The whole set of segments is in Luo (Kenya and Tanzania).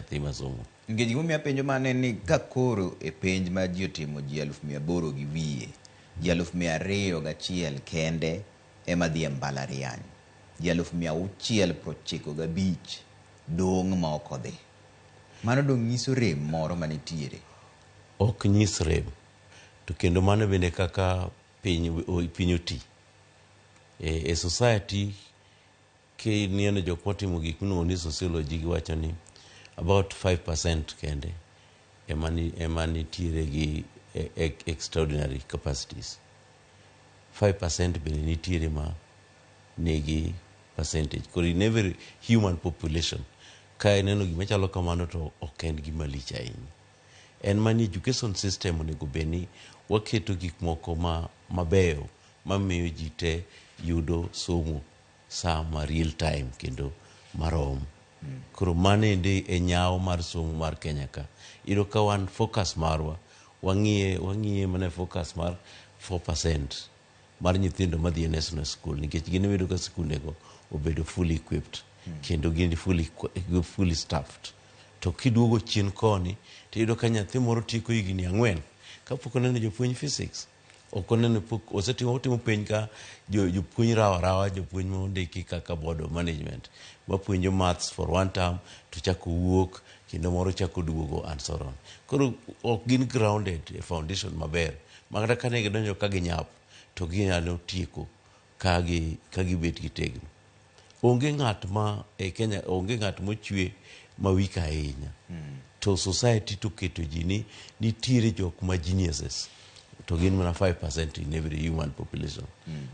nyathi masomo. Nikech gimomiyo apenjo mano en ni ka koro e penj ma ji otimo ji 800,000 gi wiye, ji 201,000 kende ema dhi e mbalariany. Ji 695,000 dong' ma ok odhi. Mano dong' nyiso rem moro manitiere. Ok nyis rem. To kendo mano bende kaka piny oti. E society kineno jok motimo gik miluongo ni sociology, giwacho ni about 5% kende ema nitiere gi extraordinary capacities. 5% bende nitiere ma nigi percentage. Koro in every human population, ka ineno gima chalo kamano, to ok en gima lich ahinya. En mani education system onego bed ni waketo gik moko ma mabeyo mamiyo ji te yudo somo sa ma real time kendo marom. Koro mano ende e nyawo mar somo mar Kenya ka. Iyudo ka wan focus marwa wang'iye mana e focus mar 4% mar nyithindo madhi e national school, nikech gin iyudo ka sikundego obedo fully equipped kendo gin fully staffed. To kiduogo chien koni, tiyudo ka nyathi moro tieko higni 4 kapok oneno jopuonj physics, ok oneno, pok osetimo, otimo penj ka jopuonj rawa rawa, jopuonj mondiki kaka board of management mapuonjo maths for one term to chako wuok kendo moro chako duogo and so on. Koro ok gin grounded e foundation maber ma kata kane gidonjo ka ginyap to ginyalo tieko ka gibet gitegno. Onge ng'at ma e Kenya, onge ng'at mochwe ma weak ahinya. To society to keto ji ni nitiere jok ma geniuses to gin mana 5% in every human population.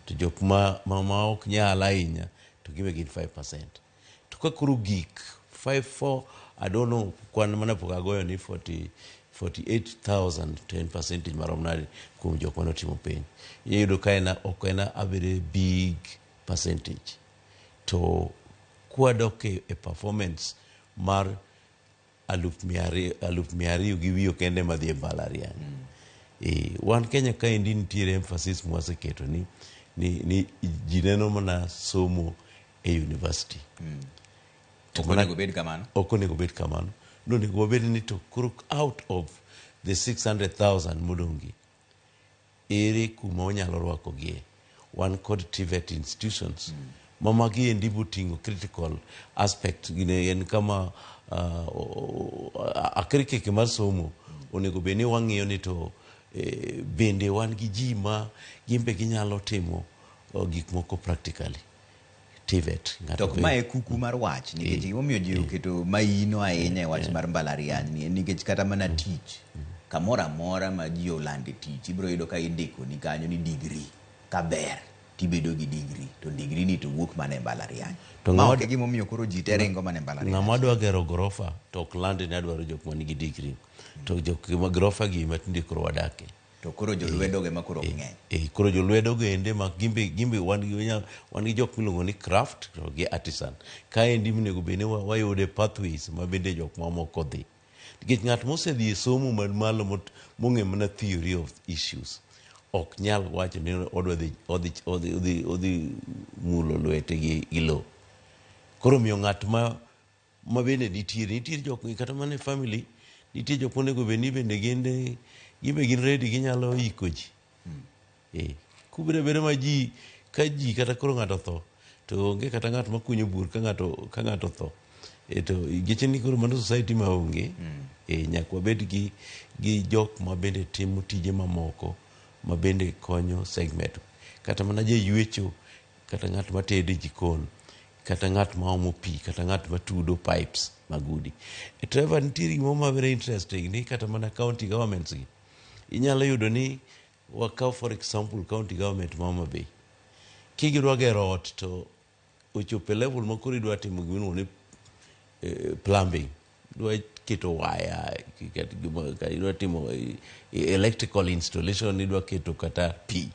To jok ma ok nyal ahinya to gibe gin 5%. To ka koro gik 5 4, I don't know, kwan mana pok agoyo ni 40 48,000 to en percentage marom nade kuom jok manotimo penj. Iyudo ka en ok en a very big percentage. To kwadok e performance mar 200,000 gi wiyo kende madhi e mbalariany. Wan Kenya kaendi nitiere emphasis mwaseketo ni ji neno mana somo e university. To ok onego bed kamano. Ok onego bed kamano. Nonego wabed ni to koro out of the 600,000 modong' gi, ere kuma wanyalo rwakogie? Wan kod TVET institutions ma magi endi boting'o critical aspect gine en kama akirikiki mar somo onego bed ni wang'iyo ni to bende wan gi ji ma gin be ginyalo timo gik moko practically. TVET. Ng'ato To ok mae kuku mar wach, nikech gimomiyo ji oketo maino ahinya e wach mar mbalariany ni en nikech kata mana tich kamoro amora ma ji olande tich, ibiro yudo ka indiko ni kanyo ni degree kaber tibedo gi degree, to degree ni to wuok mana e mbalariany. To ma ok e gimomiyo koro ji te ringo mana e mbalariany. Ng'ama dwa gero gorofa to ok land ni adwaro jok manigi degree. To jok ma gorofa gi ema tinde koro wadake. To koro jolwedo go ema koro ok ng'eny. Koro jolwedo go ende ma gimbe wan gi jok miluongo ni craft to gi artisan. Kaendi onego bed ni wayude pathways ma bende jok mamoko dhi. Nikech ng'at mosedhi e somo man malo mong'e mana theory of issues ok nyal wacho ni odwa dhi odhi mulo lwete gi lowo. Koro omiyo ng'at ma bende nitiere jok kata mana e family nitie jok monego bed ni bende gin be gin ready, ginyalo iko ji. Kubede abeda ma ji ka ji kata koro ng'ato otho to onge kata ng'at makunyo bur ka ng'ato otho. To geche ni koro mano society ma onge. Nyaka wabed gi jok ma bende timo tije mamoko ma bende konyo segment, kata mana jaywecho, kata ng'at matedo e jikon, kata ng'at ma omo pi, kata ng'at ma tudo pipes mag udi. Trevor, nitiere gimoro ma very interesting ni kata mana county governments gi inyalo yudo ni wakaw for example county government ma Homa Bay, kigidwa gero ot to ochopo e level ma koro idwa timo gimiluongo ni plumbing, idwa keto waya, idwa timo electrical installation, idwa keto kata pi,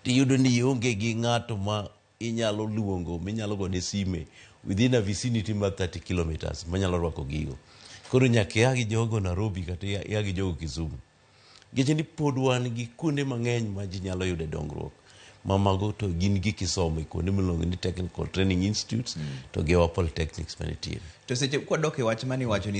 tiyudo ni ionge gi ng'ato ma inyalo luongo minyalo gone sime within a vicinity mar 30 kilometers manyalo rwako gigo. Koro nyaka ia gi jogo Nairobi kata ia gi jogo Kisumu. Nikech ni pod wan gi kuonde mang'eny ma ji nyalo yude dongruok ma mago to gin gik isomo e kuonde miluongo ni technical training institutes to gi wa polytechnics manitiere. To seche kwadok e wach mane iwacho ni